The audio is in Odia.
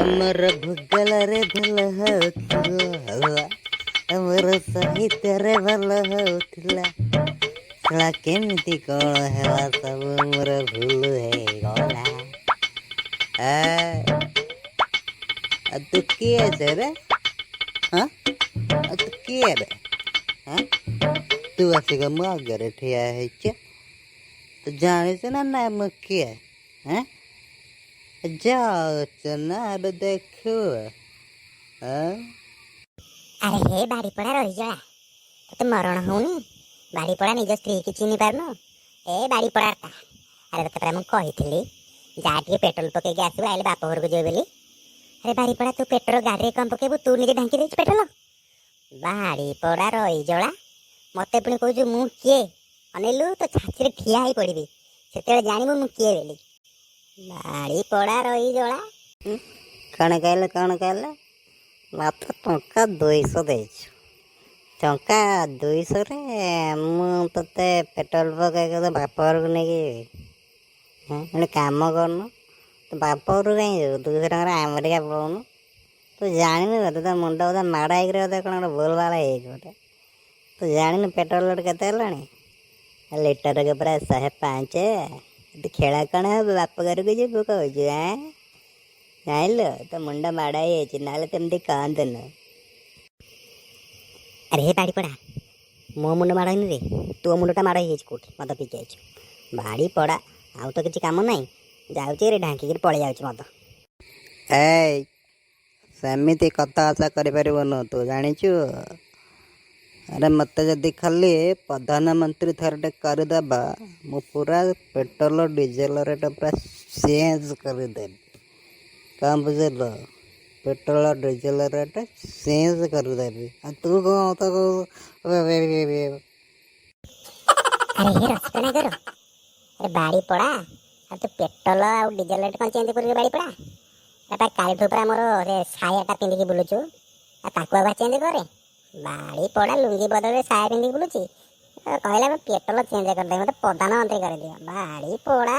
ଆମର ଭୂଗୋଳରେ ଭଲ ହଉଥିଲା, ଆମର ସାହିତ୍ୟରେ ଭଲ ହଉଥିଲା। ଶଳା, କେମିତି କଣ ହେଲା, ସବୁ ମୋର ଭୁଲ ହେଇଗଲା। ଏ, ଆଉ ତୁ କିଏ ରେ? ହଁ, ଆଉ ତୁ କିଏ ରେ? ହଁ, ତୁ ଆସିକି ମୋ ଆଗରେ ଠିଆ ହେଇଛୁ। ତୁ ଜାଣିଛୁ ନା ନାଇଁ ମୁଁ କିଏ? ହେଁ, ଯାଉଛୁ ନା ଏବେ ଦେଖିବୁ। ହଁ। ଆରେ ହେ ବାଡ଼ିପଡ଼ା ରହିଜଳା, ତତେ ମରଣ ହଉନି? ବାଡ଼ିପଡ଼ା, ନିଜ ସ୍ତ୍ରୀକି ଚିହ୍ନି ପାରୁନୁ? ଏ ବାଡ଼ିପଡ଼ାଟା, ଆରେ ତତେ ପରା ମୁଁ କହିଥିଲି, ଯା ଟିକେ ପେଟ୍ରୋଲ ପକେଇକି ଆସିବୁ, ଆଇଲେ ବାପ ଘରକୁ ଯିବ ବୋଲି। ଆରେ ବାଡ଼ିପଡ଼ା, ତୁ ପେଟ୍ରୋଲ ଗାଡ଼ିରେ କଣ ପକେଇବୁ? ତୁ ନିଜେ ଢାଙ୍କି ଦେଇଛୁ ପେଟ୍ରୋଲ। ବାଡ଼ିପଡ଼ା ରହିଜଳା, ମତେ ପୁଣି କହୁଛୁ ମୁଁ କିଏ? ଅନେଇଲୁ, ତୋ ଛାତିରେ ଠିଆ ହେଇ ପଡ଼ିବି, ସେତେବେଳେ ଜାଣିବୁ ମୁଁ କିଏ ବୋଲି। ବାଡ଼ିପଡ଼ା ରହିଜଳା। କଣ କହିଲେ? କଣ କହିଲେ? ମାତ୍ର ଟଙ୍କା 200 ଦେଇଛୁ। ଟଙ୍କା 200ରେ ମୁଁ ତୋତେ ପେଟ୍ରୋଲ ପକେଇକି ତୋ ବାପ ଘରକୁ ନେଇକି ଯିବି? ହଁ, ଗୋଟେ କାମ କରୁନୁ, ତୁ ବାପ ଘରକୁ କାହିଁ ଯିବୁ? 200 ଟଙ୍କାରେ ଆମେରିକା ପଳଉନୁ। ତୁ ଜାଣିନୁ ବୋଧେ, ତୋ ମୁଣ୍ଡ ବୋଧେ ମାଡ଼ ହେଇକରି ବୋଧେ କ'ଣ ଗୋଟେ ଭୁଲ ଭାଲ ହେଇଯାଇଛି ବୋଧେ। ତୁ ଜାଣିନୁ ପେଟ୍ରୋଲ ରେଟ୍ କେତେ ହେଲାଣି? ଲିଟରକୁ ପୁରା 105। ତୁ ଖେଳ କ'ଣ ହବ? ବାପ ଘରକୁ ଯିବୁ କହୁଛୁ? ଆଁ, ଜାଣିଲୁ, ତୋ ମୁଣ୍ଡ ମାଡ଼ ହେଇଯାଇଛି, ନହେଲେ ସେମିତି କହନ୍ତୁନୁ। ଆରେ ହେ ବାଡ଼ିପଡ଼ା, ମୋ ମୁଣ୍ଡ ମାଡ଼ ହେଇନି ରେ, ତୋ ମୁଣ୍ଡଟା ମାଡ଼ ହେଇଯାଇଛି କୋଉଠି ମଦ ପିଇକି ଆଇଛୁ। ବାଡ଼ିପଡ଼ା, ଆଉ ତ କିଛି କାମ ନାହିଁ, ଯାଉଛି ରେ ଢାଙ୍କିକିରି ପଳେଇ ଯାଉଛି ମଦ। ଏଇ, ସେମିତି କଥା ଆଶା କରିପାରିବୁନୁ ତୁ, ଜାଣିଛୁ? ଆରେ, ମୋତେ ଯଦି ଖାଲି ପ୍ରଧାନମନ୍ତ୍ରୀ ଥରଟେ କରିଦେବା, ମୁଁ ପୁରା ପେଟ୍ରୋଲ ଡିଜେଲ ରେଟ୍ ପୁରା ଚେଞ୍ଜ କରିଦେବି। କ'ଣ ବୁଝିଲୁ? ପେଟ୍ରୋଲ ଡିଜେଲ ରେଟ୍ ଚେଞ୍ଜ କରିଦେବି, ଆଉ ତୁ କ'ଣ ତାକୁ ଆରେ ହେ ରସିକ ନାଗର, ଆରେ ବାଡ଼ିପଡ଼ା, ଆଉ ତୁ ପେଟ୍ରୋଲ ଆଉ ଡିଜେଲ ରେଟ୍ କ'ଣ ଚେଞ୍ଜ କରିବୁ? ବାଡ଼ିପଡ଼ା, ଏଟା କାଲିଠୁ ପୁରା ମୋର ସେ ସାୟାଟା ପିନ୍ଧିକି ବୁଲୁଛୁ, ଆଉ ତାକୁ ଆଉ ଚେଞ୍ଜ କରେ। ବାଡ଼ିପଡ଼ା, ଲୁଙ୍ଗି ବଦଳରେ ସାୟା ପିନ୍ଧିକି ବୁଲୁଛି। କହିଲା ମୁଁ ପେଟ୍ରୋଲ ଚେଞ୍ଜ କରିଦେବି, ମୋତେ ପ୍ରଧାନମନ୍ତ୍ରୀ କରିଦିଅ। ବାଡ଼ିପଡ଼ା।